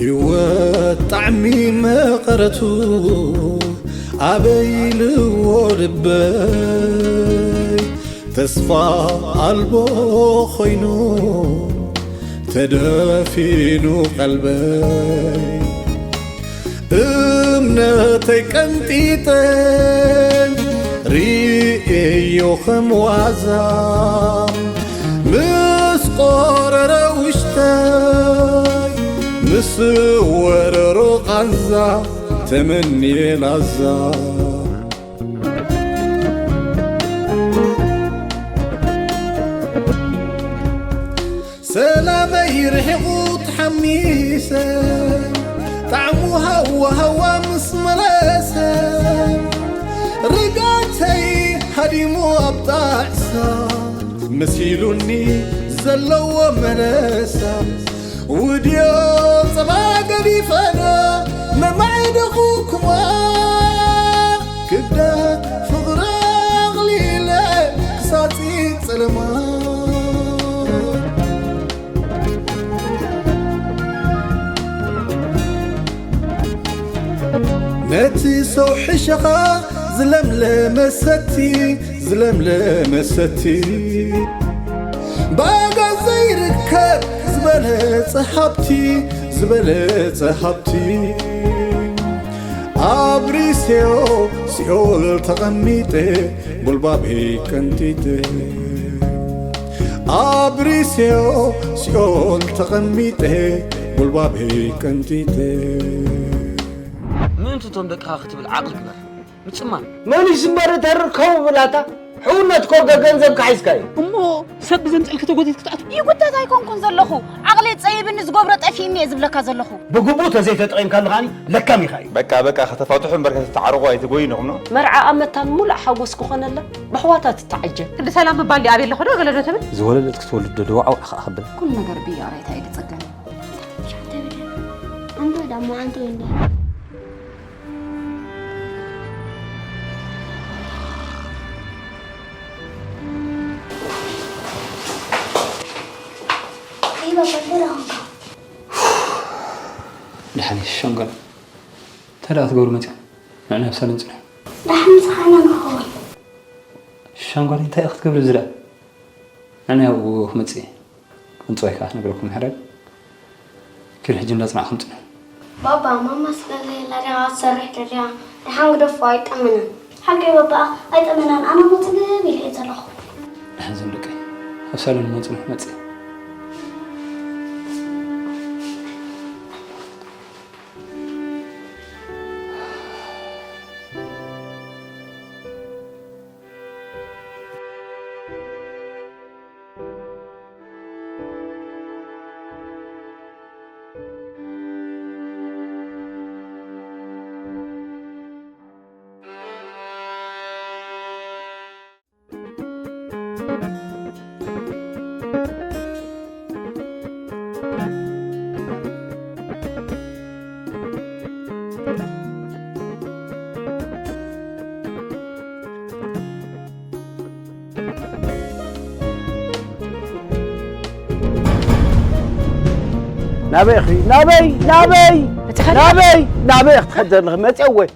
ህይወት ጣዕሚ መቐረቱ ኣበይ ኢልዎ ልበይ፣ ተስፋ ኣልቦ ኮይኑ ተደፊኑ ቀልበይ። እምነተይ ቀንጢጠ ርእየዮ ከም ዋዛ፣ ምስ ቆረረ ውሽጠይ፣ ምስ ወረሮ ቃንዛ ተመንየ ላዛ። ሰላመይ ርሒቑ ተሓሚሰ፣ ጣዕሙ ሃዋ ሃዋ ምስ መለሰ፣ ርግኣተይ ሃዲሙ ኣብ ጣዕሳ፣ መሲሉኒ ዘለዎ መለሳ። ውድዮ ጸባ ገዲፈና መማዕደኹኩማ፣ ክብደት ፍቕሪ ኣቕሊለ ክሳጺ ጸለማ። ነቲ ሰው ሕሸኻ ዝለምለመ ሰቲ፣ ዝለምለመ ሰቲ፣ ብኣጋ ዘይርከብ ዝበለጸ ሃብቲ፣ ዝበለጸ ሃብቲ። ኣብ ሪሴዮ ሲኦል ተቐሚጠ፣ ጉልባበይ ቀንጢጠ። ኣብ ሪሴዮ ሲኦል ተቐሚጠ፣ ጉልባበይ ቀንጢጠ። ምእንቲ እቶም ደቅኻ ክትብል ዓቕሊ ግበር። ምጽማም። መን ይስበር እተርር ከው ብላታ? ሕውነት እኮ ገንዘብካ ሒዝካ እዩ። እሞ ሰብ ብዘምጽእልኪ ተጎቲት ክትኣት። ይጉተት ኣይኮንኩን ዘለኹ። ዓቕለይ ጸይብኒ ዝገብሮ ጠፊእኒ እየ ዝብለካ ዘለኹ። ብግቡእ ተዘይተጠቒምካሉ ከኣኒ ለካም ኢኻ እዩ። በቃ፣ በቃ፣ ከተፋትሑ እምበር ከተተዓርቑ ኣይትጎዩ ኢኹም፣ ኖ? መርዓ ኣመታን ሙሉእ ሓጎስ ክኾነላ ብኣሕዋታ ትተዓጀብ። ክንዲ ሰላም ምባል ድኣ ኣበይ ኣለኹ ዶ ገለ ዶ ትብል? ዝወለደት ክትወልድ ዶ ደዋዓው ኢኻ ከብል? ኩሉ ነገር ብያራይታ ኢሉ ጸገም። ሻንተ ብደ። ኣንዶ ዳሞ ኣንቶ እንደ። ደሓን እዩ፣ ሸንጎል። እንታይ ደኣ ክትገብሩ መጺኹም? ንዕና ኣብ ሳሎን ጽንሑ። ደሓን ምሳኻ ኢና ንኸውን። ሸንጎል፣ እንታይ ኢኺ ክትገብሪ እዚ ደኣ? ንዕና ኣብኡ ክመጽእ እየ። ክንጽዋይ ከኣ ክነግረኩም ሕራይ። ኪዱ ሕጂ እንዳጽናዕኩም ጽንሑ። ባባ፣ ማማ ስለ ዘየላ ዲኻ ክትሰርሕ ደልያ? ደሓን ግደፎ፣ ኣይጠመናን። ሓቀይ ባባ፣ ኣይጠመናን። ኣነ እሞ ጽግብ ኢለ እየ ዘለኹ። ደሓን ዝም ደቀይ። ኣብ ሳሎን እሞ ጽንሑ፣ መጽእ። ናበይ ኢኺ? ናበይ? ናበይ? እቲ ኸሊኣ ናበይ? ናበይ ኢኺ ትኸዲ ዘለኺ? መፂአ ወይ?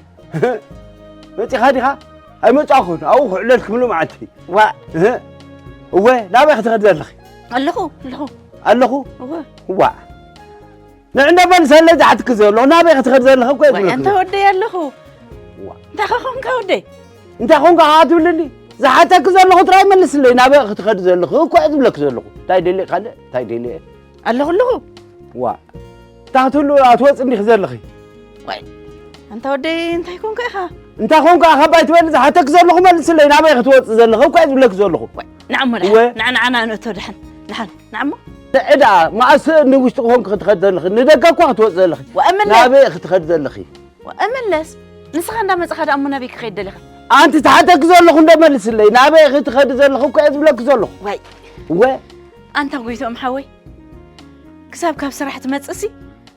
መፂኻ ዲኻ? ኣይመፃኹን። ኣብኡ ክዕለል ክምሉ መዓልቲ። ዋእ። እህ። እወ፣ ናበይ ኢኺ ትኸዲ ዘለኺ? ኣለኹ፣ ኣለኹ። ኣለኹ? እወ። ዋእ። ንዕንዶ መልሰለይ ዝሓትኪ ዘለኹ፣ ናበይ ክትኸዲ ዘለኺ እኮ እየ ዋይ፣ ዝብለኪ ኣንታ ዘለኹ። ወደይ ኣለኹ። ዋ። እንታይ ኸ ኾንካ ወደይ? እንታይ ኾንካ ኸዓ ትብልኒ? ዝሓተኪ ዘለኹ ጥራይ መልስለይ፣ ናበይ ክትኸዲ ዘለኺ እኮ እየ ዝብለኪ ዘለኹ። እንታይ ደልየ ካልእ? እንታይ ደልየ? ኣለኹ ኣለኹ። ዋ። እንታይ ክትህሉ ኣትወፅእ እንዲኺ ዘለኺ? ዋይ፣ ኣንታ ወደይ እንታይ ኮንካ ኢኻ? እንታይ ኮንካ ኢኻ ባይ ትበሊ? ዝሓተኪ ዘለኹ መልስለይ፣ ናበይ ክትወፅእ ዘለኺ እኮ እየ ዝብለኪ ዘለኹ። ዋይ፣ ንዓሞ እወ። ንዓ፣ ንዓ፣ ንዓ፣ ንእቶ ደሓን። ንሓን። ንዓሞ? ንዕዳ መኣስ ንውሽጢ ክኾንኪ ክትኸዲ ዘለኺ፣ ንደገ እኳ ክትወፂ ዘለኺ። ወእምለስ። ናበይ ኢኺ ትኸዲ ዘለኺ? ወእምለስ። ንስኻ እንዳመጻኻ ደኣ እሞ ናበይ ክኸይድ ደሊኻ? ኣንቲ ተሓተኪ ዘለኹ እንዶ መልስለይ፣ ናበይ ኢኺ ትኸዲ ዘለኺ እኮ እየ ዝብለኪ ዘለኹ። ዋይ። እወ። ኣንታ ጎይትኦም ሓወይ፣ ክሳብ ካብ ስራሕ ትመጽእሲ፣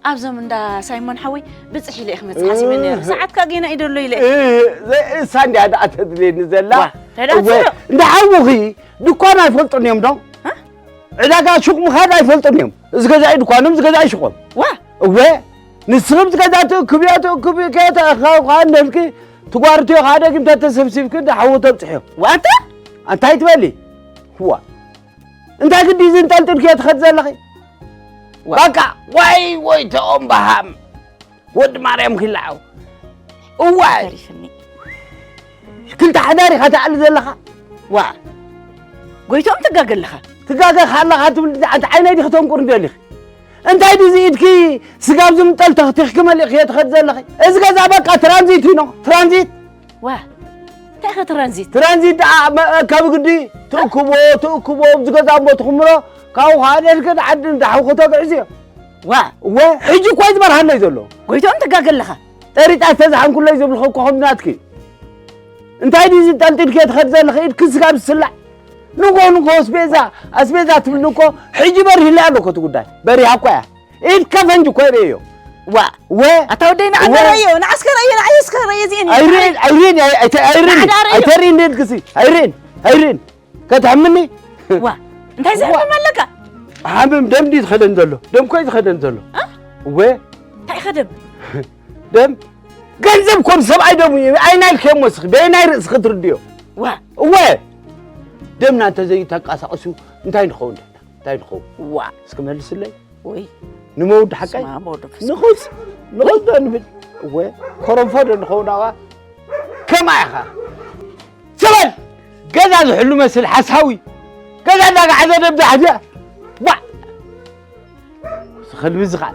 ኣብዞም እንዳ ሳይሞን ሓወይ ብጽሕ ኢለ እየ ክመጽእ ሓሲበ ነይረ። እህ። ሰዓትካ ጌና እዩ ደሎ ኢለ። እህ፣ ዘ-፣ እሳ እንድያ ደኣ ተድልየኒ ዘላ። ዋ፣ እንታይ ደኣ እወ፣ ትብሎ? እንዳ ሓውኺ ድኳን ኣይፈልጡን እዮም ዶ? እ? ዕዳጋ ሹቕ ምኻድ ኣይፈልጡን እዮም። እዚ ገዛኢ ድኳኖም፣ እዚ ገዛኢ ሹቖም። ዋ። እወ። ንስኺ ምስ ገዛ ትእክብዮ ትእክብዮ ከየተእኸብካ እንደልኪ ትጓርትዮ ከዓ ደጊም ተተሰብሲብኪ እንዳ ሓዉ ተብፅሕዮ። ዋታ? እንታይ ትበሊ? ዋ፣ እንታይ ግዲ እዚ እንጠልጢልክዮ ትኸድ ዘለኺ? ዋ። በቃ፣ ዋይ ወይ ተኦም በሃም ወዲ ማርያም ኪላዓው። እዋይ፣ ተሪፍኒ። ክልተ ሓዳር ኢኻ ትኣሊ ዘለኻ። ዋ፣ ጎይቶም ትጋገ ኣለኻ። ትጋገ ኣለኻ ትብል፣ ኣንቲ ዓይነይ ዲኺ ተንቁር እንደሊኺ? እንታይ ድዚ ኢድኪ ስጋብ ዝምጠል ተኽቲኽኪ መሊእክዮ ትኸድ ዘለኺ? እዚ ገዛ በቃ ትራንዚት እዩ፣ ትራንዚት። ዋ፣ እንታይ ኢኸ ትራንዚት? ትራንዚት ደኣ መ-፣ ካብ ግዲ ትእክቦ፣ ትእክቦ፣ ኣብዚ ገዛ እሞ ትኽምሮ፣ ካብኡ ኸዓ ደልክን ዓድን ዳሕው ከተግዕዝዮ። ዋ። እወ፣ ሕጂ እኮ እዩ ዝበርሃለይ ዘሎ። ጎይትኦም ትጋገ ኣለኻ። ጠሪጣ ዝተዝሓንኩለይ ዝብልኺ እኮ ከም ናትኪ። እንታይ ድዩ እዚ ጠልጢልክዮ ትኸድ ዘለኺ? ኢድኪ ስጋብ ዝስላዕ። ንጎ፣ ንጎ ኣስቤዛ፣ ኣስቤዛ ትብልኒ እኮ፣ ሕጂ በሪህለይ ኣሎ እኮ እቲ ጉዳይ። በሪሃ እኮ እያ። ኢድካ ፈንጂ እኮ የርእዮ። ዋ። ወ-፣ ኣታ ወደይ ንዓና ወ-፣ ረእዮ፣ ንዓስከ ረእዮ፣ ንዓስከ ረእዮ እዚአን እየን። ኣይርእን፣ ኣይርእን፣ ኣይ-፣ ኣይተ-፣ ኣይርእን፣ ንዓዳ ረእዮ። ኣይተርእን ደልክሲ። ኣይርእን፣ ኣይርእን። ከተሕምኒ? ዋ። እንታይ ዋ። ዘሕምም ኣለካ? ሓምም ደም ድዩ ዝኸደን ዘሎ? ደም እኮ እዩ ዝኸደን ዘሎ። እ? ወ-፣ እንታይ ከ ደም? ደም? ገንዘብ ኮን ሰብኣይ ደሙ እዩ። ኣይናይ ከሞ እስኺ፣ በየናይ ርእስኺ ትርድዮ? ዋ። እወ። ደምና እንተዘይተንቀሳቕሱ እንታይ ንኸውን ደና? እንታይ ንኸውን? ዋ። እስኪ መልስለይ። ወይ። ንመውድ ሓቀይ? ስማ መውድ ፍስ-፣ ንኹስ፣ ንኹስ ዶ ንብል? እወ። ኮረንፎ ዶ ንኸውን ኣዋ? ከማ ኢኻ? ሰበል! ገዛ ዝሕሉ መስል ሓሳዊ። ገዛ እንዳጋዓዘ ደብዛ ሕድያ። ዋ! እዚ ከልቢ እዚ ኸዓ።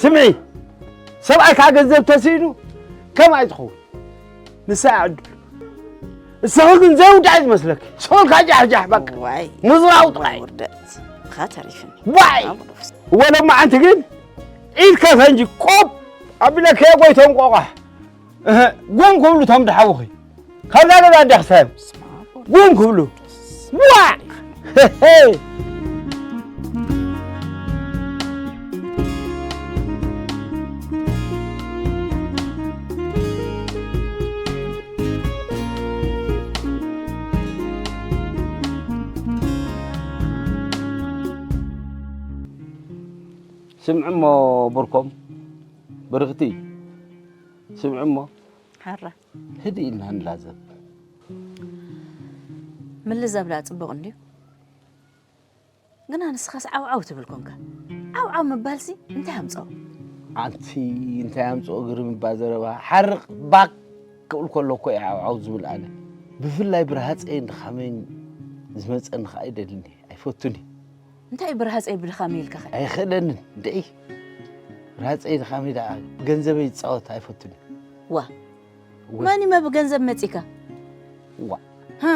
ስምዒ፣ ሰብኣይ ከዓ ገንዘብ ተስኢኑ ከማይ ትኸውን። ንሳ እያ ዕድሉ። ንስኺ ግን ዘይውዳእ ዝመስለኪ። ሰብልካ ጃሕጃሕ በቃ። ዋይ። ምዝራው ጥራይ። ውርደት። ኻ ተሪፍኒ። ዋይ! ኣቡ ነፍስ። ወለማ ኣንቲ ግን ኢድካ ፈንጂ ቆብ ኣቢለከ ጎይቶም ቆቋሕ። እህ፣ ጉም ክብሉ እቶም ደሓውኺ። ካብዛ ገዛ እንዲያ ክሳዮም። ጉም ክብሉ። ዋ! ስምዕሞ ብርኮም፣ ብርኽቲ፣ ስምዕሞ። ሓራ። ህድእ ኢልና ንላዘብ። ምልዛብ ደኣ ጽቡቕ እንድዩ። ግና ንስኻስ ዓውዓው ትብል ኮንካ። ዓውዓው ምባልሲ እንታይ ኣምጽኦ? ኣንቲ እንታይ ኣምጽኦ ግርም እባ ዘረባ። ሓርቕ ባክ ክብል ከሎ እኮ እየ ዓውዓው ዝብል ኣነ። ብፍላይ ብርሃጸይን ድኻመይን ዝመጸኒ ከኣ ኣይደልን እየ። ኣይፈቱን እየ። እንታይ እዩ ብርሃጸይ ብድኻመይ ኢልካ ኸ? ኣይኽእለንን። ደይ። ብርሃጸይ ድኻመይ ደኣ ገንዘበይ ዝጻወት ኣይፈቱን እየ። ዋ። ወይ። መን እዩ መ ብገንዘብ መጺካ? ዋ። ሃ?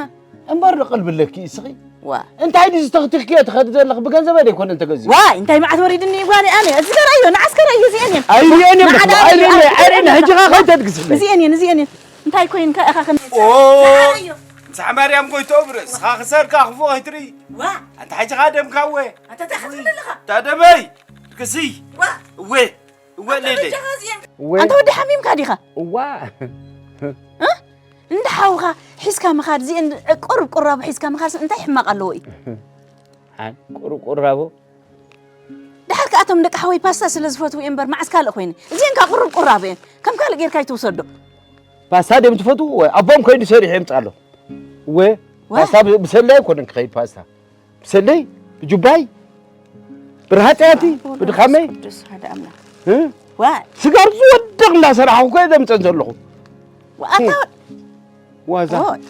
እምበር ዶ ቀልቢ ኣለኪ እስኺ? ዋ። እንታይ ድዩ ዝተኽቲኽክዮ ትኸዲ ዘለኺ? ብገንዘበይ ደይኮነን ተገዚኡ። ዋይ፣ እንታይ መዓት ወሪድኒ እዩ ጓለይ ኣነ? እዚ ገራዮ፣ ንዓስ ገራዮ እዚአን እየን። ኣይርእየን እየ ንዓዳ ብለኪ። ኣይርእየን እየ፣ ኣርእዮ፣ ኣይርእየን እየ። ሕጂ ኸ ኣርእዮ። ከይተድግስለይ። እዚአን እየን፣ እዚአን እየን። እንታይ ኮይንካ ኢኻ ከመይ ኦ፣ ንዓረዮ። ንስሓ ማርያም ጎይትኦም ርእስኻ ክሰርካ ክፉ ከይትርኢ። ዋ። ኣንታ ሕጂ ኸ ደምካ እወ። ኣንታ እንታይ ክትብል ኣለኻ? እታ ደመይ፣ ድግሲ። ዋ። እወ። እወ፣ ሌሌ። እወ። ኣንታ ወዲ ሓሚምካ ዲኻ? እዋ። እ? እንዳ ሓውኻ ሒዝካ ምኻድ፣ እዚአን ቁሩብ ቁራብ ሒዝካ ምኻድ እንታይ ሕማቕ ኣለዎ እዩ? ሓን ቁሩብ ቁራቦ። ድሓር ከኣ እቶም ደቂ ሓወይ ፓስታ ስለ ዝፈትዉ እየ እምበር መዓስ ካልእ ኮይነ። እዚአን ከኣ ቁሩብ ቁራብ እየን። ከም ካልእ ጌርካ ኣይትውሰዶ። ፓስታ ድዮም ትፈትዉ? ወይ ኣቦም ከይዱ ሰሪሑ የምጽኣሎም። እወ፣ ዋ። ፓስታ ብ-፣ ብሰለይ ኣይኮነን ክኸይድ ፓስታ። ብሰለይ፣ ብጁባይ፣ ብርሃጽ እያ እቲ፣ ብድኻመይ። ቅዱስ ሓደ ኣምላኽ። እ? ዋ። ስጋብ ዝወድቕ እንዳሰራሕኹ እኮ እየ ዘምጸን ዘለኹ። ዋ፣ ኣታ ወ-፣ ዋዛ። ኦይ።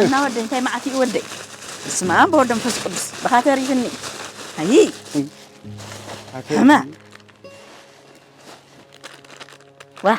እና ወደይ፣ እንታይ መዓት እዩ ወደይ? በስመ ኣብ ወወልድ ወመንፈስ ቅዱስ። ብኻ ተሪፍኒ። ኣይ። ኣተ- ሕማቕ። ዋ።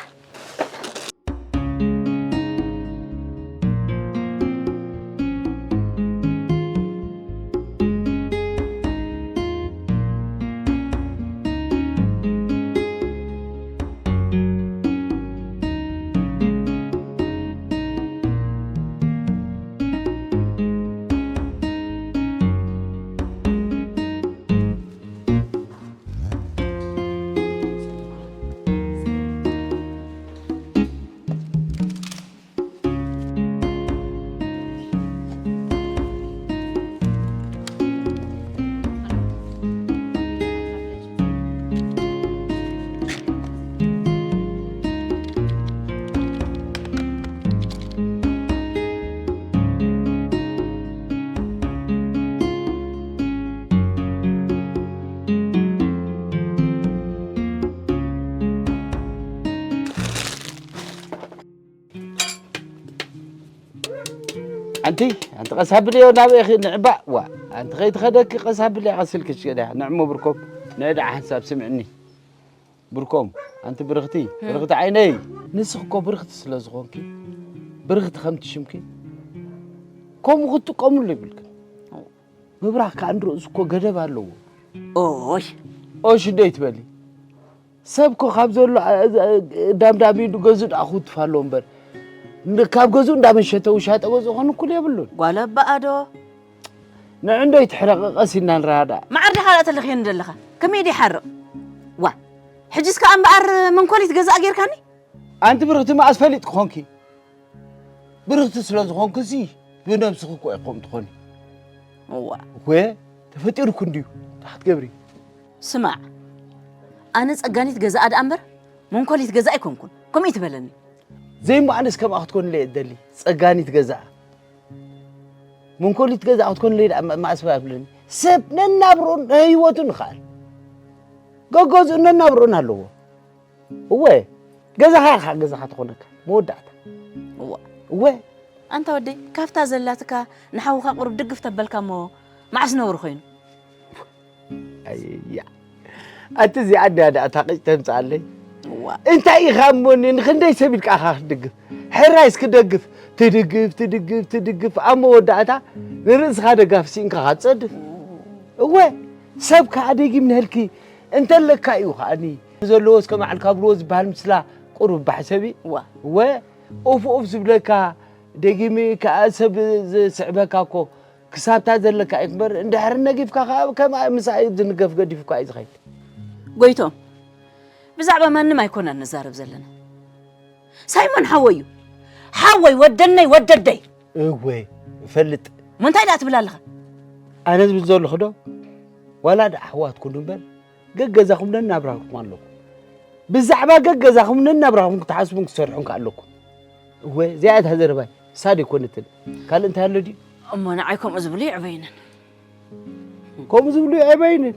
ኣንቲ ቀስ ኣብልዮ ናበይ ኢኺ ንዕባእ ዋ ኣንቲ ከይትኸደኪ ቀስ ኣብልያ ቀስልኪ ሽገዳ ንዕሞ ብርኮም ንዕዳ ሓንሳብ ስምዕኒ ብርኮም ኣንቲ ብርኽቲ ብርኽቲ ዓይነይ ንስኺ እኮ ብርኽቲ ስለ ዝኾንኪ ብርኽቲ ከምቲ ሽምኪ ከምኡ ክትጥቀምሉ ይብልክን ምብራኽ ከዓ ንርእሱ እኮ ገደብ ኣለዎ ኦሽ ኦሽ እንደ ይትበሊ ሰብ ኮ ካብ ዘሎ ዳምዳሚ ኢሉ ገዙ ደኣ ክውትፍ ኣለዎ እምበር ካብ ገዙ እንዳመሸተ ውሻጠ ገዙ ኾን እኩል የብሉን ጓል ኣባኣ ዶ ንዕንዶ ይትሕረቐ ቀስ ኢልና ንረዳእ ማዕር ዲኻ ዳኣ ተለኽየኒ ዘለኻ ከመይ ዲ ሓርቕ ዋ ሕጂስ ከኣ እምበኣር መንኮሊት ገዛእ ጌርካኒ ኣንቲ ብርኽቲ መኣስ ፈሊጥ ክኾንኪ ብርኽቲ ስለ ዝኾንክሲ ብነብስኺ እኮ ኢኹም ትኾኒ እዋ እኮ ተፈጢሩኩ እንድዩ እንታይ ክትገብሪ ስማዕ ኣነ ጸጋኒት ገዛኣ ደኣ እምበር መንኮሊት ገዛ ኣይኮንኩን ከምኡ ትበለኒ ዘይሞ ኣነስ ከምኣ ክትኮንለ እየ ደሊ ጸጋኒት ገዛኣ መንኮሊት ገዛኣ ክትኮንለ ደኣ ማእስባ ብለኒ ሰብ ነናብሮን ህይወቱን ይኽኣል ገገዝኡ ነናብሮን ኣለዎ እወ ገዛኻ ኢኻ ገዛኻ ትኾነካ መወዳእታ እዋ እወ ኣንታ ወደይ ካብታ ዘላትካ ንሓውኻ ቁሩብ ድግፍ ተበልካ እሞ መዓስ ነውሪ ኮይኑ ኣያ ኣቲ እዚኣ ድያ ደኣ እታ ቅጭ ተምፅኣለይ እዋ እንታይ ኢኻ እሞ ንክንደይ ሰብ ኢልካ ኢኻ ክትድግፍ ሕራይስ ክደግፍ ትድግፍ ትድግፍ ትድግፍ ኣብ መወዳእታ ንርእስኻ ደጋፊ ስኢንካ ካትፀድፍ እወ ሰብ ከዓ ደጊም ንህልኪ እንተለካ እዩ ከዓኒ ዘለዎ እስከ ማዕልካ ብልዎ ዝበሃል ምስላ ቁሩብ ባሕሰቢ እዋ እወ ኡፍ ኡፍ ዝብለካ ደጊሚ ከዓ ሰብ ዝስዕበካ እኮ ክሳብታ ዘለካ እዩ ክበር እንድሕር ነጊፍካ ከዓ ከም ምሳእ ዝንገፍ ገዲፉካ እዩ ዝኸይድ ጎይቶም ብዛዕባ ማንም ኣይኮናን ንዛረብ ዘለና ሳይሞን ሓወይ እዩ ሓወይ ወደነይ ወደደይ እወ እፈልጥ እሞ እንታይ ደኣ ትብል ኣለኻ ኣነ ዝብል ዘለኹ ዶ ዋላ ደኣ ኣሕዋትኩም እምበር ገገዛኹም ነናብራኹም ኣለኩም ብዛዕባ ገገዛኹም ነናብራኹም ክትሓስቡን ክትሰርሑን ከኣለኩም እወ እዚኣ እታ ዘረባይ ሳድ ኣይኮነትን ካልእ እንታይ ኣሎ ድዩ እሞ ንዓይ ከምኡ ዝብሉ ይዕበይንን ከምኡ ዝብሉ የዕበይንን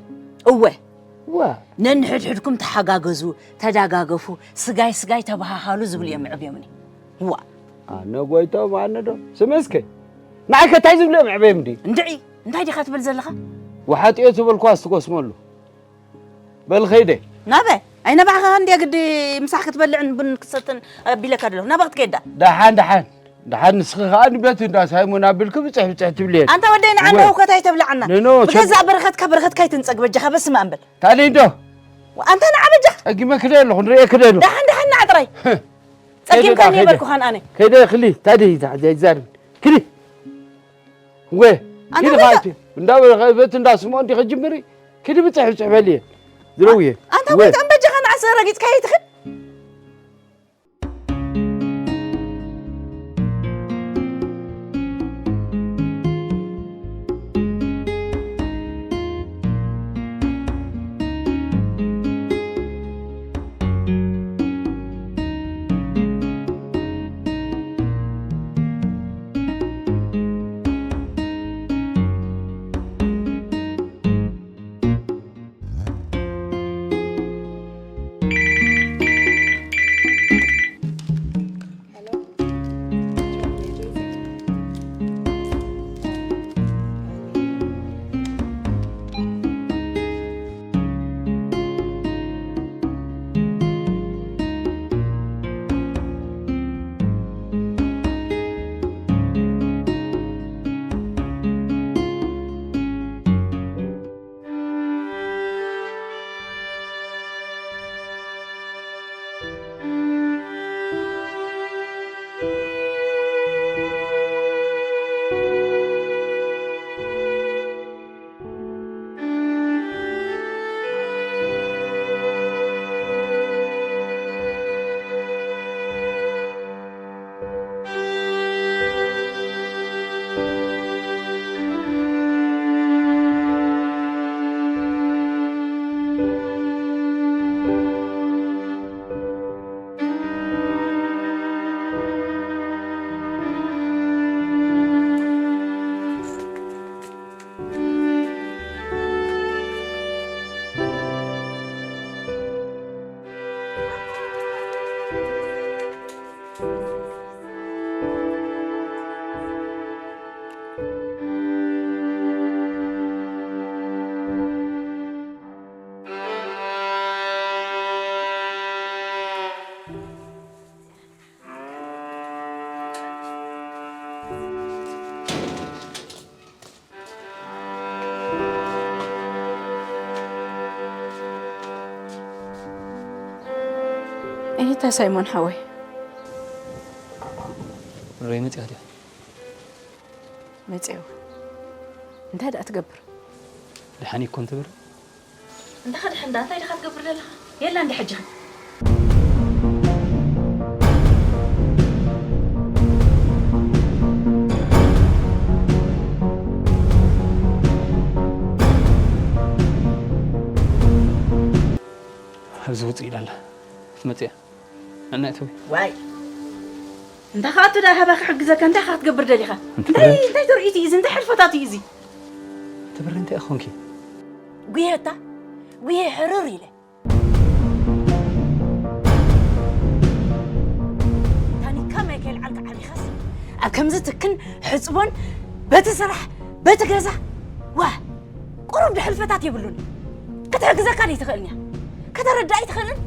እወ ዋ ነንሕድሕድኩም ተሓጋገዙ ተዳጋገፉ ስጋይ ስጋይ ተባሃሃሉ ዝብሉ እዮም ምዕብዮምኒ ዋ ኣነ ጎይቶም ኣነ ዶ ስመስከ ንዓይ ከታይ ዝብሉ እዮም ዕበዮም ድዩ እንድዒ እንታይ ዲኻ ትብል ዘለኻ ወሓጥዮ ዝበልኳ ኣስትጎስመሉ በል ኸይደ ናበ ኣይ ነባዕኻ እንድያ ግዲ ምሳሕ ክትበልዕን ቡን ክትሰትን ኣቢለካ ደለኹ ናበ ክትከይዳ ደሓን ደሓን ደሓን ንስኺ ኸኣ ንቤት እንዳ ሳይሞን ኣቢልኪ ብፅሕ ብፅሕ ትብልየን ኣንታ ወደይ ንዓና እወ። ህውከት ኣይተብልዓና ንኖ፣ ንገዛእ በረኸትካ በረኸትካ ኣይትንጸግ በጃኻ በስመ ኣም በል ታዲዶ ኣንታ ንዓ በጃኻ ጸጊመ ክደ ኣለኹ ንርእየ ክደ ኣለኹ ደሓን ደሓን ንዓ ጥራይ ጸጊምካኒ ከይደ ይበልኩኻን ኣነ ከይደ ክሊ ታዲ ይዛርብ ክሊ ወ ኣንታ ኪዲ በቃ። ኻቲ እንዳበለ በቲ እንዳስምዖ እንዲ ኸጅምሪ ኪዲ ብፅሕ ብፅሕ በልየ ዝረውየ ኣንታ ወ ጎይታ እምበጃኻ ንዓሰ ረጊፅካ ይትኽድ እንታይ ሳይሞን ሓወይ? ሮይ መጺኣ ድያ? መጺኣ። እንታይ ደኣ ትገብር? ደሓን ይኮን ትብል? እንዳ ኸድሕ እንዳ እንታይ ደኻ ትገብር ዘለኻ? የላ እንዲ ሕጂ ኸ? ኣብዚ ውጽእ ኢላ ኣላ። ክትመጽእ እያ። ኣነ እትዊ። ዋይ። እንታይ ኸኣ እቱ ደኣ ሃባ ክሕግዘካ እንታይ ኸኣ ክትገብር ደሊኻ? እንታይ እንታይ እንታይ ተርእዩ እዩ እዚ? እንታይ ሕልፈታት እዩ እዚ? ትብሪ እንታይ ኾንኪ? ጉሄታ፣ ጉሄ ሕርር ኢለ። ታኒካ ማይ ከይልዓልካ ዓቢኻስ ኣብ ከምዚ ትክን ሕጽቦን በቲ ስራሕ በቲ ገዛ ዋ ቁሩብ ድሕልፈታት የብሉን። ክትሕግዘካ ደይትኽእልን እያ። ከተረዳ ኣይትኽእልን።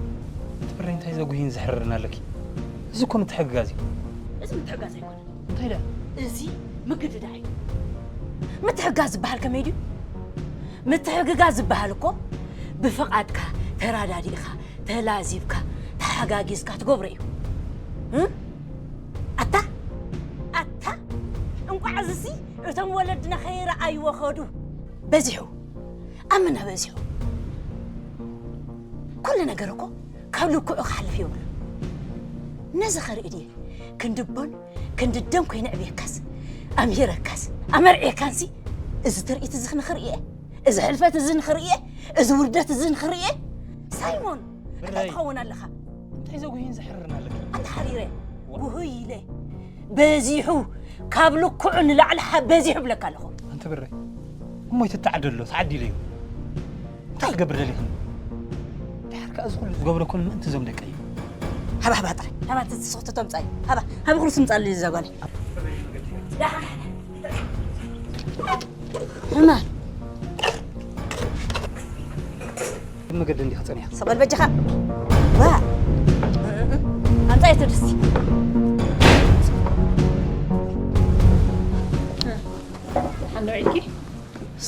ትብሪ እንታይ ዘጉሂን ዘሕርርን ኣለኪ? እዚ እኮ ምትሕግጋዝ እዩ። እዚ ምትሕጋዝ ኣይኮነን። እንታይ ደኣ? እዚ ምግድዳዕ እዩ። ምትሕጋዝ ዝበሃል ከመይ ድዩ? ምትሕግጋዝ ዝበሃል እኮ ብፍቓድካ ተራዳዲእካ ተላዚብካ ተሓጋጊዝካ ትገብሮ እዩ። እ? ኣታ ኣታ እንቋዕ እዚሲ እቶም ወለድና ከይረኣይዎ ኸዱ። በዚሑ ኣመና በዚሑ። ኩሉ ነገር እኮ ካብ ልክዑ ክሓልፍ የብሉ። ነዚ ኸርኢ ድየ ክንድቦን ክንድደን ኮይነ ዕብየካስ ኣምሂረካስ ኣመርዕየካንሲ እዚ ትርኢት እዚ ንኽርእየ እዚ ሕልፈት እዚ ንኽርእየ እዚ ውርደት እዚ ንኽርእየ ሳይሞን እንታይ ብረይ። ትኸውን ኣለኻ እንታይ ዘጉሂን ዘሕርርን ኣለካ ኣንተ ሓሪረ ጉህይ ኢለ በዚሑ ካብ ልክዑ ንላዕሊ ሓ- በዚሑ ብለካ ኣለኹ ኣንተ ብረይ እሞ ይትተዓደ ኣሎ ተዓዲለ እዩ እንታይ ክገብር ደሊኽኒ ድሓር ከኣ እዚ ኩሉ ዝገብረ ኮን ምእንቲ እዞም ደቀይ ሃባ ሃባ ጥራይ ሃባ ተስኽቶ ተምጻይ ሃባ ሃባ ኩሉ ስምጻሉ ዘጓለ ሕማል መገዲ እንዲኻ ጸኒሓ ሰበል በጃኻ ዋ ኣምጻይ ተደስ ሓንዶ ዒልኪ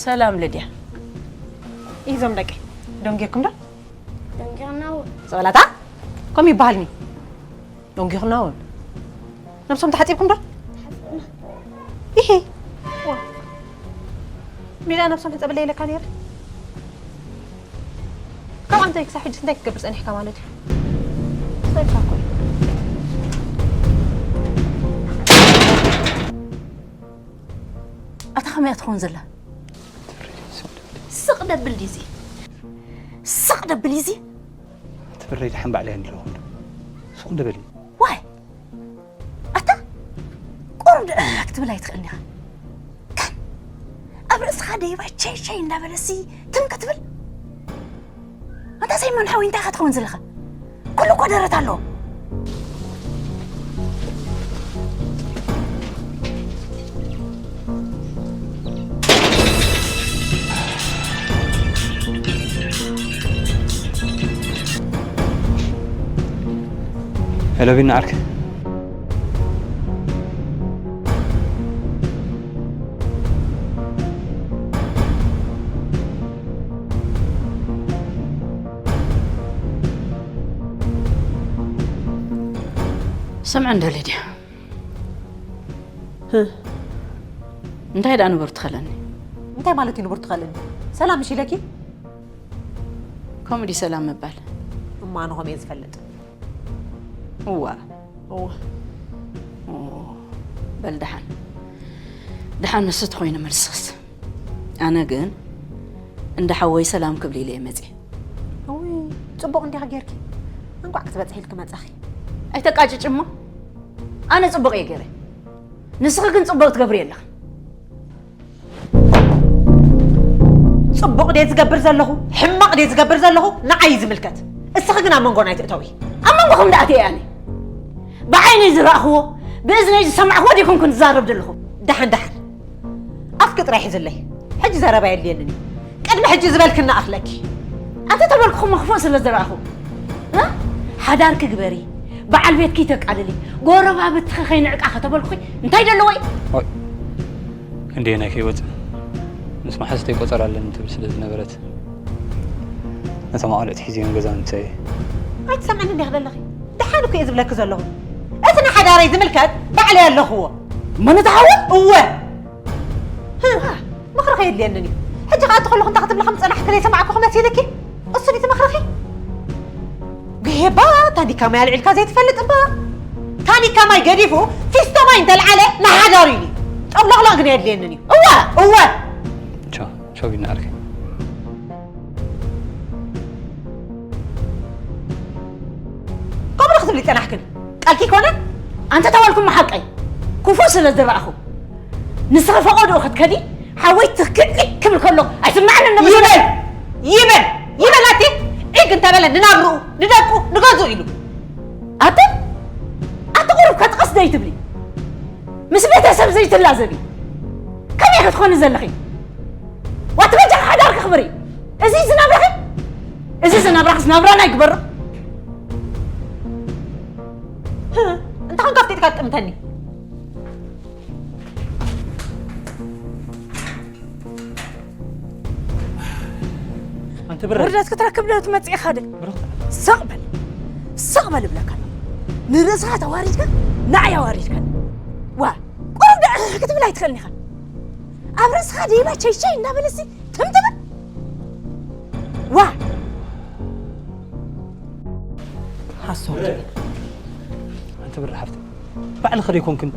ሰላም ልድያ እዞም ደቂ ደንጊርኩም ዶ ደንጊርና እውን ጸበላታ ከም ይበሃልኒ ደንጊርና እውን ነብሶም ተሓጺብኩም ዶ ይሄ ሜዳ ነብሶም ተጸበለ ኢለካ ነይረ ካብ ኣንተ ክሳብ ሕጂ እንታይ ክትገብር ጸኒሕካ ማለት እዩ ሰልካ እኮ እዩ ኣታ ከመይ እያ ትኸውን ዘላ ስቕ ደብል ድዚ ስቕ ደብል እዚ ትብረይ ድሓን ባዕለይ ኣለኹ ስቕ ደበሊ ዋይ ኣታ ቁሩብ ድዕክ ክትብል ኣይትኽእልን ኢኻ ከም ኣብ ርእስኻ ደይባ ቸይ ቸይ እንዳበለሲ ትም ክትብል ኣታ ሰይሞን ሓወይ እንታይ ኢኻ ትኸውን ዘለኻ ኩሉ እኮ ደረት ኣለዎ ሄሎ ቢና ዓርኪ ስምዒ እንዶ ሊድያ እንታይ ደኣ ንቡር ትኸለኒ እንታይ ማለት እዩ ንቡር ትኸለኒ ሰላም ምሽ ኢለኪ ከምኡ ድዩ ሰላም ምባል እሞ ኣነ ከምኡ እየ ዝፈልጥ እዋ እዋ ኦ፣ በል ደሓን ደሓን ንሱ ተኾይኑ መልስኽስ ኣነ ግን እንዳ ሓወይ ሰላም ክብል ኢለ እየ መፅየ እውይ ፅቡቕ እንዲኻ ጌርኪ እንቋዕ ክትበፅሒ ኢልኪ መፃኺ ኣይተቃጭጭ እሞ ኣነ ፅቡቕ እየ ገይረ ንስኺ ግን ፅቡቕ ትገብሪ ኣለኺ ፅቡቕ ድየ ዝገብር ዘለኹ ሕማቕ ድየ ዝገብር ዘለኹ ንዓይ እዩ ዝምልከት እስኺ ግን ኣብ መንጎና ኣይትእተዊ ኣብ መንጎኹም ደኣ ኣትየ ኣነ ብዓይነይ ዝረእኽዎ ብእዝነይ ዝሰማዕኽዎ ዲኹም ክንዛረብ ዘለኹ ደሓን ደሓን ኣፍኪ ጥራይ ሒዝለይ ሕጂ ዘረባ የድልየንን እዩ ቅድሚ ሕጂ ዝበልክና ኣኽለኪ ኣንተ ተበልኩኹም ክፉእ ስለ ዝረኣኹ ሓዳርኪ ግበሪ በዓል ቤትኪ ተቃልሊ ጎረባብትኺ ከይንዕቃ ከተበልኩኺ እንታይ ደለዎ እዩ ክንደየናይ ከይወፅእ ምስ መሓዝተይ ቆፀራ ኣለኒ ትብል ስለ ዝነበረት ነቶም ኣቕልዕቲ ሒዘዮም ገዛ ምምፀ እየ ኣይትሰምዕኒ እንዲኻ ዘለኺ ደሓን እኮ እየ ዝብለኪ ዘለኹ። እቲ ንሓዳረይ ዝምልከት ባዕለይ ኣለኽዎ። መን እቲ ሓወ? እወ። ህህ፣ ምኽሪ ከየድልየንን እዩ። ሕጂ ከኣ እቲ ከለኹ እንታይ ክትብሊ ከም ዝጸናሕኪ ዘይሰማዕኩ ክመሲልኪ? እሱ ድዩ እቲ ምኽርኺ? ግሄባ፣ ታኒካ ማይ ኣልዒልካ ዘይትፈልጥ እባ። ታኒካ ማይ ገዲፉ ፊስቶ ማይ እንተልዓለ ንሓዳሩ ኢሉ እዩ። ጠብሎቕሎቕ ግን የድልየንን እዩ። እወ፣ እወ። ቻው፣ ቻው ቢና ዓርከይ። ከምኡ ዶ ክትብሊ ጸናሕክን? ቃልኪ ኮነ? ኣንተ ተባልኩም ሓቀይ ክፉእ ስለ ዝረኣኹ፣ ንስኺ ፈቐድኡ ክትከዲ፣ ሓወይ ትኽክል ክብል ከሎ ኣይስምዓንን ነብሱ። ይበል! ይበል! ይበል ኣቲ! ዒግ እንተበለ ንናብርኡ፣ ንደቁ፣ ንገዝኡ ኢሉ። ኣቲ! ኣቲ ቁሩብ ከጥቀስ ዘይትብሊ? ምስ ቤተሰብ ዘይትላዘቢ? ከመይ ክትኾኒ ዘለኺ? ዋቲ በጃ ሓዳርኪ ክብሪ። እዚ ዝናብራኺ? እዚ ዝናብራኺ ዝናብራና ይግበሮ። እንተ ኾንካ ኣፍጢጥካ ትጥምተኒ። ኣንቲ ብረ ውርደት ክትረክብ ዶ ትመጽእ ኢኻ ዶ? ብረ ስቕ በል። ስቕ በል እብለካ ኣለኹ። ንርእስኻ ተዋሪድካ ንዓይ ኣዋሪድካኒ። ዋ፣ ቁሩብ ደኣ ክትብል ኣይትኽእልን ኢኻ። ኣብ ርእስኻ ደይባ ቸይቸይ እንዳበለሲ ትም ትብል። ዋ! ሓሶት። ኣንቲ ብረ ሓፍቲ፣ ባዕልኺ ዶ ኣይኮንክን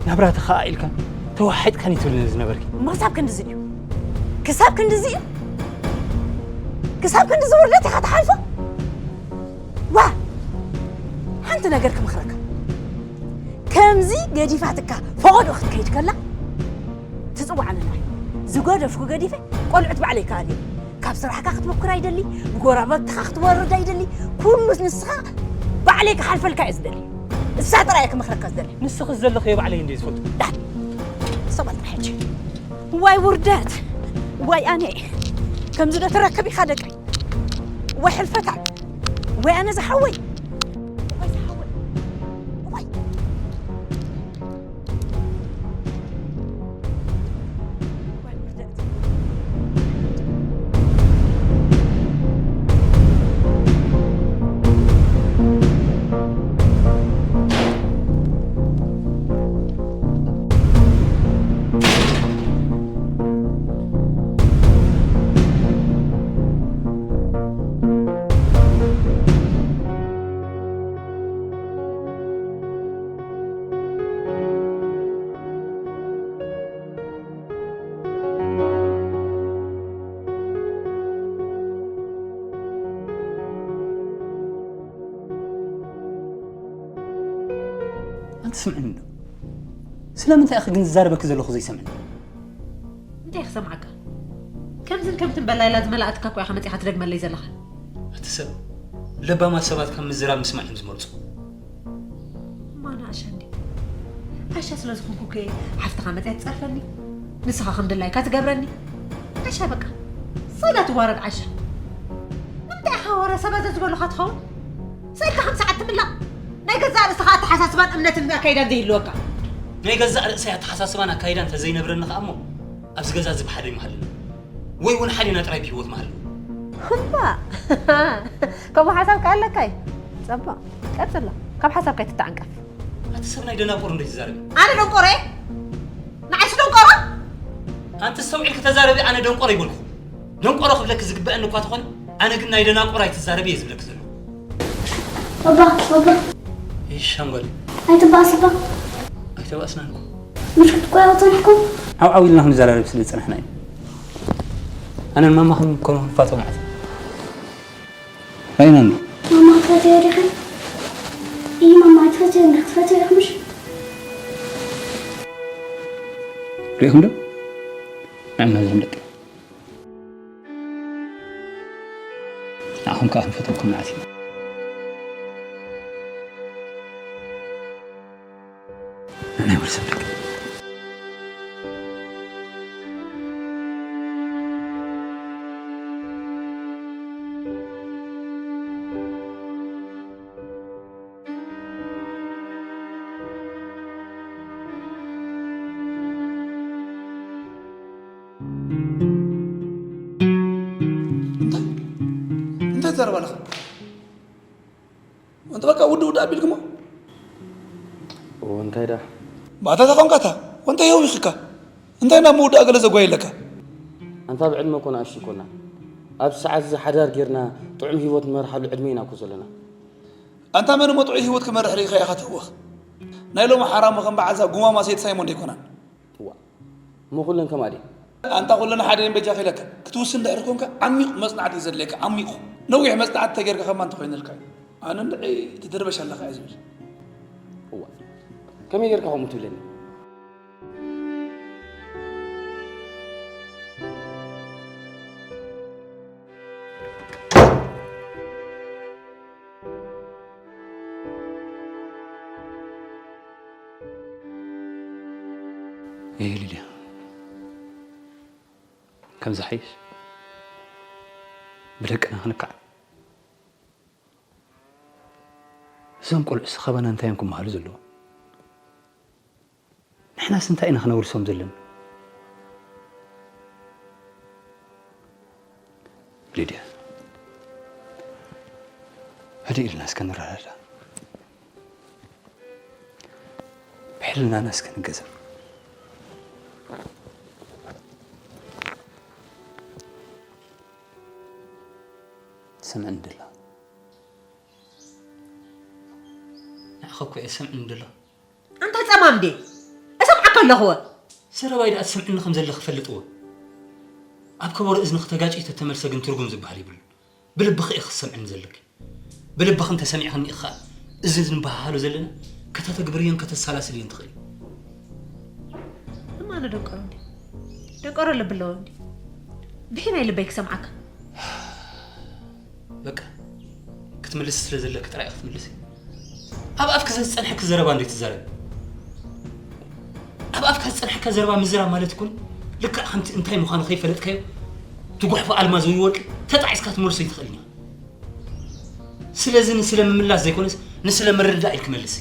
ናብራ ተኸኣኢልካን ተወሓሒጥካን እዩ ትብልኒ ዝነበርኪ? እሞ ክሳብ ክንድዚ ድዩ? ክሳብ ክንድዚ እዩ? ክሳብ ክንድዚ ውርደት ኢኻ ትሓልፎ? ዋ! ሓንቲ ነገር ክመኽረካ። ከምዚ ገዲፋትካ ፈቐዶ ክትከይድ ከላ ትጽውዓኒ ንዓይ። ዝገደፍኩ ገዲፈ ቆልዑት ባዕለይ ክኣልዮም። ካብ ስራሕካ ክትበኩር ኣይደሊ፣ ብጎራባብትኻ ክትወርድ ኣይደሊ። ኩሉ ንስኻ ባዕለይ ክሓልፈልካ እየ ዝደሊ። እሳ ጥራይ እየ ክመኽረካ ዝደሊ። ንስኺ ዘለኽዮ ባዕለይ እንድየ ዝፈልጦ። ዳድ። ሰባል ጥራይ ሕጂ። ዋይ ውርደት! ዋይ ኣነ! ከምዚ ዶ ትረክብ ኢኻ ደቀይ? ወይ ሕልፈታ! ወይ ኣነ ዝሓወይ! ወይ ዝሓወይ! ወይ! ኣንቲ ስምዕኒ ዶ? ስለምንታይ ኢኺ ግን ዝዛረበኪ ዘለኹ ዘይሰምዕኒ? እንታይ ክሰምዓካ? ከምዝን ከምትን በላይላ ዝመላእትካ እኮ ኢኻ መጺኻ ትደግመለይ ዘለኻ። እቲ ሰብ ለባማት ሰባት ካብ ምዝራብ ምስማዕ እዮም ዝመርጹ። እማ ንኣሻ እንዴ? ዓሻ ስለ ዝኾንኩ ከ ሓፍትኻ መጺኣ ትጸርፈኒ? ንስኻ ከም ድላይካ ትገብረኒ? ዓሻ በቃ። ስእላ ትዋረድ ዓሻ። ንምንታይ ኢኻ ወረ ሰባት ዝበሉኻ ትኸውን? ስእልካ ከም ሰዓት ትምላቕ። ናይ ገዛእ ርእስኻ ኣተሓሳስባን እምነትን ኣካይዳን ዘይህልወካ። ናይ ገዛእ ርእሰይ ኣተሓሳስባን ኣካይዳን እንተዘይነብረኒ ከኣ እሞ ኣብዚ ገዛ እዚ ብሓደ ይምሃለኒ። ወይ እውን ሓዲና ጥራይ ብህይወት ምሃለኒ። እባ፣ ከምኡ ሓሳብ ከ ኣለካ እዩ? ጸቡቕ፣ ቀጽሎ። ካብ ሓሳብካ ኣይትተዓንቀፍ። ኣቲ ሰብ ናይ ደናቁር እንዴት ይዛረብ? ኣነ ደንቆሮ እየ? ንዓይስ ደንቆሮ? ኣንቲ ኣስተውዒልኪ ተዛረቢ፣ ኣነ ደንቆሮ ይበልኩ። ደንቆሮ ክብለኪ ዝግበአኒ እኳ ተኾነ፣ ኣነ ግን ናይ ደናቁር ኣይትዛረቢ እየ ዝብለኪ ዘለኹ። ባባ፣ ባባ። እሺ፣ ሓንጎል። ኣይትባእስ እባ። ኣይተባእስናን እኮ። ምሽ ክትቆያው ጸኒሕኩም? ዓው ዓው ኢልና ክንዘራረብ ስለ ዝጸናሕና እዩ። ኣነን ማማኽን ኮነ ክንፋቶ ማለት እዩ። ራእይና እንዶ? ማማ ክትፈትዮ ዲኻ? እይ፣ ማማ ኣይትፈትዮ እንዳ ክትፈትዮ ኢኹም ምሽ? ሪኢኹም ዶ? ንዕና እዞም ደቂ። ንዓኹም ከኣ ክንፈትወኩም ንዓት ኢና። ንሕና ይወርሰብ ደቂ። እንታይ? እንታይ ትዛረብ ኣለኻ? እንተ በቃ ውድ ውድ ኣቢልክሞ? እዎ፣ እንታይ ደኣ? ባታ ተኾንካታ? ወንተ የውይኽካ? እንታይ ናብ ምውዳእ ገለ ዘጓይ ኣለካ? ኣንታ ብዕድመ እኮ ንኣሽቱ ኣይኮና። ኣብ ሰዓት እዚ ሓዳር ጌርና ጥዑም ህይወት ንመርሓሉ ዕድመ ኢና እኮ ዘለና። ኣንታ መን እሞ ጥዑይ ህይወት ክመርሕ ርኢኻ ኢኻ ትህወኽ? ናይ ሎሚ ሓራሞ ከም በዓልዛ ጉማማ ሰይቲ ሳይሞን ደይኮናን። እዋ፣ እሞ ኩለን ከምኣ ድየን? ኣንታ ኩለን ሓደ እየን በጃኻ ኢለካ። ክትውስን ድሕሪ ኮንካ ዓሚቕ መጽናዕቲ እዩ ዘድልየካ፣ ዓሚቕ። ነዊሕ መጽናዕቲ ተጌርካ ከማን እንተኾይነልካ እዩ። ኣነ እንድዒ ትድርበሽ ኣለኻ እየ ዝብል። እዋ፣ ከመይ ጌርካ ከምኡ ትብለኒ? ኤህ ሊድያ፣ ከምዚ ሓይሽ ብደቅና ክንካዕ። እዞም ቆልዑስ ካባና እንታይ እዮም ክመሃሩ ዘለዎም? ንሕናስ እንታይ ኢና ክነውርሶም ዘለና? ሊድያ፣ ህድእ ኢልና እስከ ንረዳዳእ። ብሕልናና እስከ ንገዘም። ትሰምዕኒ ድላ? ንዓኻ እኮ እየ ዝሰምዕኒ ድላ። ኣንታ ጸማም ድየ? እሰምዓካ ኣለኹ። ዘረባይ ደኣ ትሰምዕኒ ከም ዘለኺ ፈልጥዎ። ኣብ ከበሮ እዝንኺ ተጋጭዩ ተተመልሰ ግን ትርጉም ዝበሃል የብሉን። ብልብኺ ኢኺ ክትሰምዕኒ ዘለኪ። ብልብኺ እንተሰሚዕክኒ ኢኺ ኸኣ፣ እዚ ንበሃሃሎ ዘለና ከተተግብርዮን ከተሰላስልዮን ትኽእሊ። እማ ኣነ ደንቆሮ እንድየ። ደንቆሮ ልቢ ኣለዎ እንድየ። ብሒናይ ልበይ ክሰምዓካ። በቃ፣ ክትምልሲ ስለ ዘለኪ ጥራይ ኢኺ ክትምልሲ። ኣብ ኣፍኪ ዝጸንሐኪ ዘረባ እንድዩ ትዛረቢ። ኣብ ኣፍካ ዝጸንሐካ ዘረባ ምዝራብ ማለት እኮ ልክዕ ከምቲ እንታይ ምዃኑ ከይፈለጥካዮ ትጉሕፎ ኣልማዝ ወይ ወርቂ ተጣዒስካ ትመልሶ ኣይትኽእልን ኢኻ። ስለዚ ንስለ ምምላስ ዘይኮነስ ንስለ ምርድዳእ ኢልኪ መልሲ።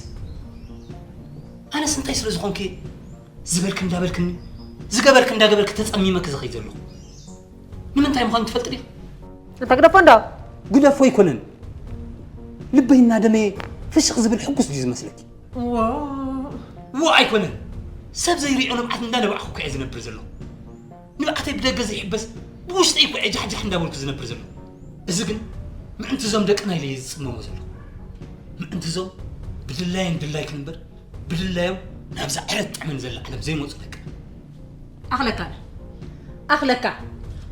ኣነስ እንታይ ስለ ዝኾንኩ እየ ዝበልኪ እንዳበልክኒ ዝገበርኪ እንዳገበርኪ ተጸሚመኪ ዝኸይድ ዘለኹ? ንምንታይ ምዃኑ ትፈልጢ ዲኺ? ኣታ ግደፎ እንዶ። ግደፎ ኣይኮነን። ልበይ እናደመየ ፍሽኽ ዝብል ሕጉስ ድዩ ዝመስለኪ? እዎ። እዎ ኣይኮነን። ሰብ ዘይሪኦ ንብዓት እንዳነባዕኹ እኮ እየ ዝነብር ዘለኹ። ንብዓተይ ብደገ ዘይሕበስ ብውሽጠይ እኮ እየ ጃሕጃሕ እንዳበልኩ ዝነብር ዘለኹ። እዚ ግን ምእንቲ እዞም ደቅና ኢለ እየ ዝጽመሞ ዘለኹ። ምእንቲ እዞም ብድላየን ድላይክን እምበር ብድላዮም ናብዛ ዕረት ጥዕምን ዘላ ዓለም ዘይመጹ ደቂ። ኣኽለካ፣ ኣኽለካ፣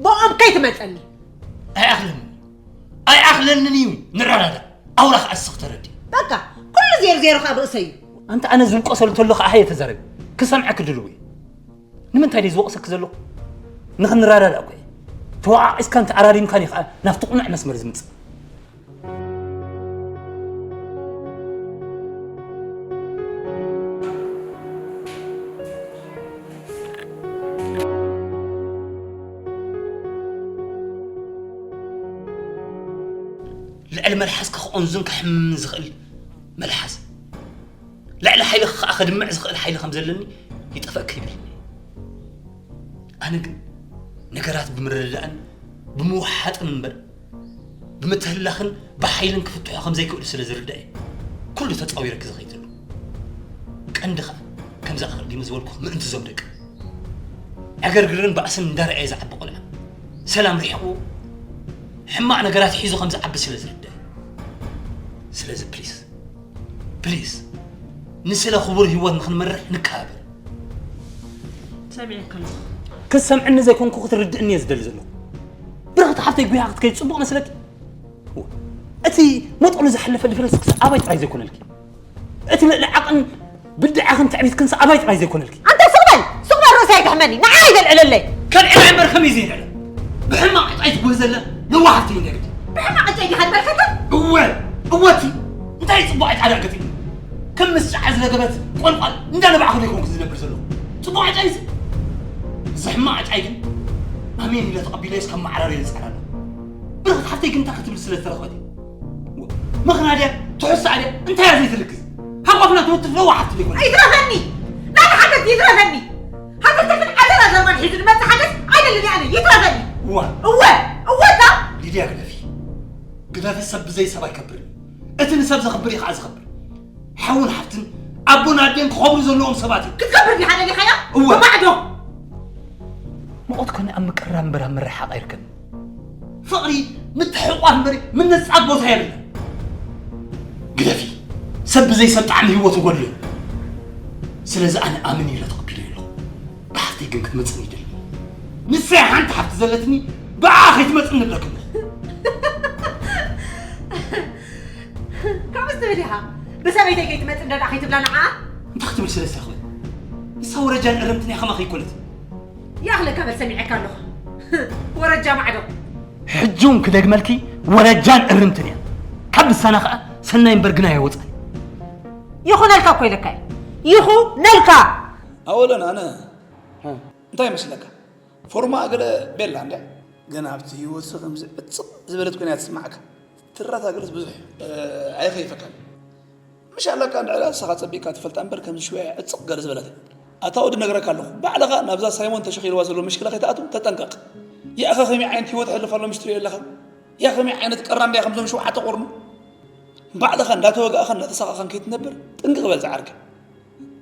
ብኦም ከይትመጸኒ። ኣይኣኽለንን፣ ኣይኣኽለንን እዩ። ንረዳዳእ። ኣውራ ከኣ እስኺ ተረድኢ። በቃ፣ ኩሉ ዜሮ ዜሮ ከኣ ብእሰይ እዩ። ኣንታ ኣነ ዝውቀሰሉ ተሎ ከኣ ሃየ ተዛረቢ። ክሰምዐኪ ድልው እየ። ንምንታይ ድየ ዝወቕሰኪ ዘለኹ? ንኽንረዳዳእ እኮ እየ። ተወቓቒስካን ተኣራሪምካን እዩ ከኣ ናብቲ ቁኑዕ መስመር ዝምጽእ። ልዕሊ መልሓስካ ክቆንዝን ከሕምምን ዝኽእል መልሓስ፣ ልዕሊ ሓይልኻ ከኣ ከድምዕ ዝኽእል ሓይሊ ከም ዘለኒ ይጠፈእካ ይብለኒ። ኣነ ግን ነገራት ብምርድዳእን ብምውሓጥን እምበር፣ ብምትህላኽን ብሓይልን ክፍትሑ ከም ዘይክእሉ ስለ ዝርዳእ እየ ኩሉ ተጻዊረኪ ዝኸይድ ዘለኹ። ቀንዲ ኸኣ፣ ከምዛ ኣቐዲመ ዝበልኩ ምእንቲ እዞም ደቂ። ዕግርግርን ባእስን እንዳረኣየ ዝዓቢ ቆልዓ፣ ሰላም ርሒቑ፣ ሕማቕ ነገራት ሒዙ ከም ዝዓቢ ስለ ዝርዳእ እዩ። ስለዚ ፕሊስ፣ ፕሊስ፣ ንስለ ክቡር ህይወት ንኽንመርሕ ንከባበር። ሰሚዐካ ኣለኹ። ክትሰምዕኒ ዘይኮንኩ ክትርድእኒ እየ ዝደሊ ዘለኹ። ብርኽቲ ሓፍተይ ጉያ ክትከይድ ጽቡቕ መስለኪ? እቲ መጠኑ ዝሓለፈ ዲፈረንስ ክስ ኣባይ ጥራይ ዘይኮነልኪ፣ እቲ ልዕሊ ዓቕን ብድዓኽን ትዕቢትክንስ ኣባይ ጥራይ ዘይኮነልኪ። ኣንታ ስቕ በል! ስቕ በል! ርእሰይ ኣይትሕመኒ። ንዓይ ኣይተልዕለለይ። ከልዕላ እምበር ከመይ ዘየልዕለ? ብሕማቕ ዕጫ ኣይትጉህ ዘላ ለዋህ ሓፍተይ እንድያ ግዲ። ብሕማቕ ዕጫ ኢኻ ትመልከታ? እወ፣ እወ እቲ እንታይ ጽቡቕ ዕጫ ደኣ ገጢሙ? ከም ምስ ጫዓ ዝለገበት ቆልቋል እንዳነባዕኹ ዶ ይኮንኩ ዝነብር ዘለኹ? ጽቡቕ ዕጫ እዩ እዚ። እዚ ሕማቕ ዕጫይ ግን ኣሜን ኢለ ተቐቢለዮስ ካብ መዓራርዮ ይጸዓር ኣሎ። ብርኽቲ ሓፍተይ ግን እንታይ ክትብል ስለ ዝተረኽበት እዩ? መኽና ድያ? ትሕሳእ ድያ? እንታይ እያ ዘይትልግስ? ሃቋፍና ትወትፍ ለዋህ ሓፍቲ ዶ ይኮነት? ይትረፈኒ! ናታ ሓገዝ ይትረፈኒ! ሃተፍተፍን ዓተር ኣዘርማን ሒዙ ዝመጽእ ሓገዝ ኣይደልን እየ ኣነ! ይትረፈኒ! እዋ። እወ! እወ እታ! ሊድያ ግደፊ። ግደፊ፣ ሰብ ብዘይ ሰብ ኣይከብርን እዩ። እቲ ንሰብ ዘኽብር እዩ ከዓ ዝኸብር። ሓውን ሓፍትን ኣቦን ኣዴን ክኸብሩ ዘለዎም ሰባት እዮም። ክትከብር ዲኻ ደሊኻዮ? እወ። ብማዕዶ። ምቖት ኮነ ኣብ ምቅርራብ እምበር ኣብ ምርሕሓቕ ኣይርከብን። ፍቕሪ ምትሕቑቋፍ እምበር ምንጽጻግ ቦታ የብሉን። ግደፊ፣ ሰብ ብዘይ ሰብ ጣዕሚ ህይወቱ ጎድሉ እዩ። ስለዚ ኣነ ኣምን ኢለ ተቐቢለዮ ኣለኹ። ብሓፍተይ ግን ክትመጽእኒ ይደሊ። ንሰይ ሓንቲ ሓፍቲ ዘለትኒ ብኣ ከይትመጽእኒ እብለክን። ከምዚ ትብል ኢኻ። ብሰበይተይ ከይትመጽእ እንዳ ከይትብላ ንዓ። እንታይ ክትብል ስለዝተኽእል? ንሳ ወረጃን እርምትን እያ ከማኺ ኣይኮነትን። ይኣኽለካ በል ሰሚዐካ ኣለኹ። ወረጃ ማዕዶ። ሕጂ እውን ክደግመልኪ ወረጃን እርምትን እያ። ካብ ልሳና ኸኣ ሰናይ እምበር ግናይ ኣይወጻን። ይኹነልካ እኮ ኢለካ እየ። ይኹነልካ። ኣወለን ኣነ እንታይ ይመስለካ? ፎርማ ገለ ቤላ እንድያ። ግን ኣብቲ ህይወትሲ ከምዚ ዕጽቕ ዝበለት ኮይና እያ ትስምዓካ። ትራታ ገለስ ብዙሕ እዩ። እ፣ ኣይኸይፈካን። ምሽ ኣለካ እንድዕላ ንስኻ ጸቢቕካ ትፈልጣ እምበር ከምዚ ሽወያ ዕጽቕ ገለ ዝበለት እያ። ኣታ ወዲ ነግረካ ኣለኹ። ባዕልኻ ናብዛ ሳይሞን ተሸኺልዋ ዘሎ ምሽክላ ከይትኣቱ ተጠንቀቕ። ያእኸ ከመይ ዓይነት ህይወት ኣሕልፍ ኣሎ ምሽ ትሪኦ ኣለኻ? ያ ከመይ ዓይነት ቀራን ድያ ከምዞም ሸውዓተ ቆርኑ? ባዕልኻ እንዳተወጋእኻን እንዳተሳቐኻን ከይትነብር ጥንቅቕ በል ዝዓርከይ።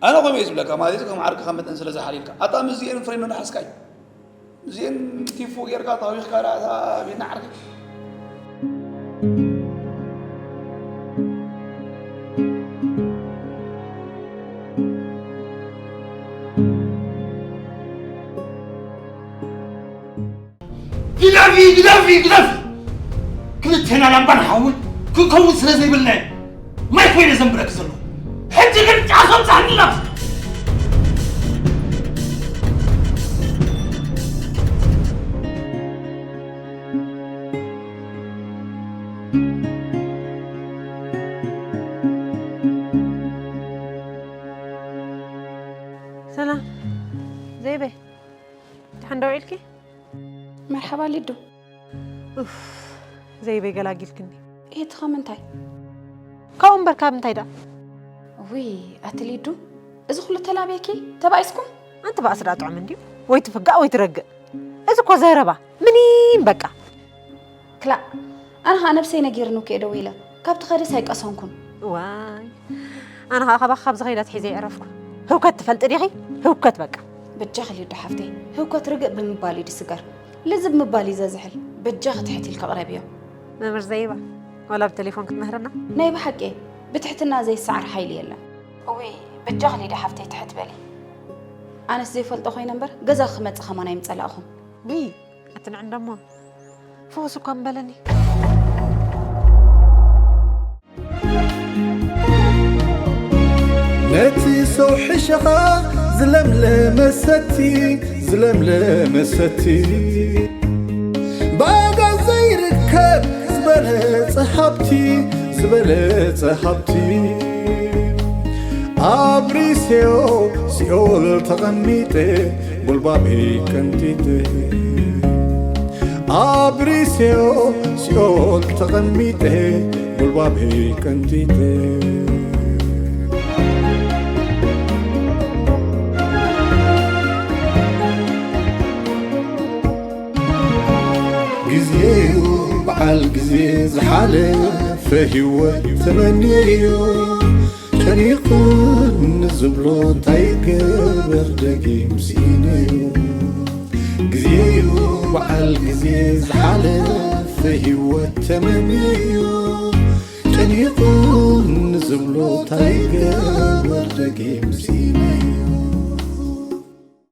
ኣነ ከምኡ እየ ዝብለካ፣ ማለት እዩ፣ ከም ዓርክኻ መጠን ስለ ዝሓልየልካ። ኣታ ምስዚኤን ፍሬንዶ ንሓዝካ እዩ። ምስዚኤን ቲፎ ጌርካ ታዊኽካ ደኣ፣ እታ ቤና ዓርከይ። ግደፊ፣ ግደፊ፣ ግደፊ! ክልቴና ላምባን ሓውን ክንከውን ስለ ዘይብልና እዩ ማይ ኮይነ ዘንብረኪ ዘለኹ። ሕጂ ግን ጫሶም ጻሕኒ ናብዚ። ሰላም ዘይበይ፣ ደሓን ዶ ውዒልኪ? መርሓባ ሊዱ። ኡፍ፣ ዘይበይ ገላጊልክኒ። ኤትኻ ምንታይ? ካብኡ እምበር ካብ እንታይ ደኣ? ውይ፣ ኣቲ ሊዱ፣ እዚ ኩሉ ተላብየኪ፣ ተባኢስኩም? ኣንቲ ባእሲ ደኣ ጥዑም እንድዩ። ወይ ትፍጋእ ወይ ትረግእ። እዚ እኮ ዘረባ፣ ምኒን በቃ። ክላእ፣ ኣነ ኸኣ ነብሰይ ነጊርኒ እኮ እየ ደው ኢለ። ካብ ትኸድስ ኣይቀሰንኩን። ዋይ፣ ኣነ ኸኣ ካባኺ ካብ ዝኸይድ ኣትሒዘ ኣይዕረፍኩን። ህውከት ትፈልጢ ዲኺ? ህውከት በቃ። በጃኺ ሊዱ ሓፍተይ፣ ህውከት ርግእ ብምባል እዩ ድስገር። ልዝብ ምባል እዩ ዘዝሕል። በጃኺ ትሕት ኢልኪ ቅረብዮ። መምህር ዘይባ፣ ዋላ ብቴሌፎን ክትምህርና? ናይ ብሓቂ፣ ብትሕትና ዘይሰዓር ሓይሊ የለን። እውይ፣ በጃኺ ሊዱ ሓፍተይ ትሕት በሊ። ኣነስ ዘይፈልጦ ኮይነ እምበር፣ ገዛኺ ክመጽእ ከማን ኣይምጸላእኹን። ውይ፣ ኣቲ ንዕንደሞ፣ ፍኹስ እኳ ምበለኒ። ነቲ ሰው ሕሸኻ ዝለምለመ ሰቲ፣ ዝለምለመ ሰቲ። ብኣጋ ዘይርከብ ዝበለጸ ሃብቲ፣ ዝበለጸ ሃብቲ። ኣብ ሪሴዮ ሲኦል ተቐሚጠ፣ ጉልባበይ ቀንጢጠ። ኣብ ሪሴዮ ሲኦል ተቐሚጠ፣ ጉልባበይ ቀንጢጠ። ግዜዩ በዓል ግዜ ዝሓለፈ ህይወት ተመንየዮ። ጨኒቑኒ ዝብሎ እንታይ ይገበር ደጊም ስኢነዮ። ግዜዩ በዓል ግዜ ዝሓለፈ ህይወት ተመንየዮ። ጨኒቑኒ ዝብሎ እንታይ ይገበር ደጊም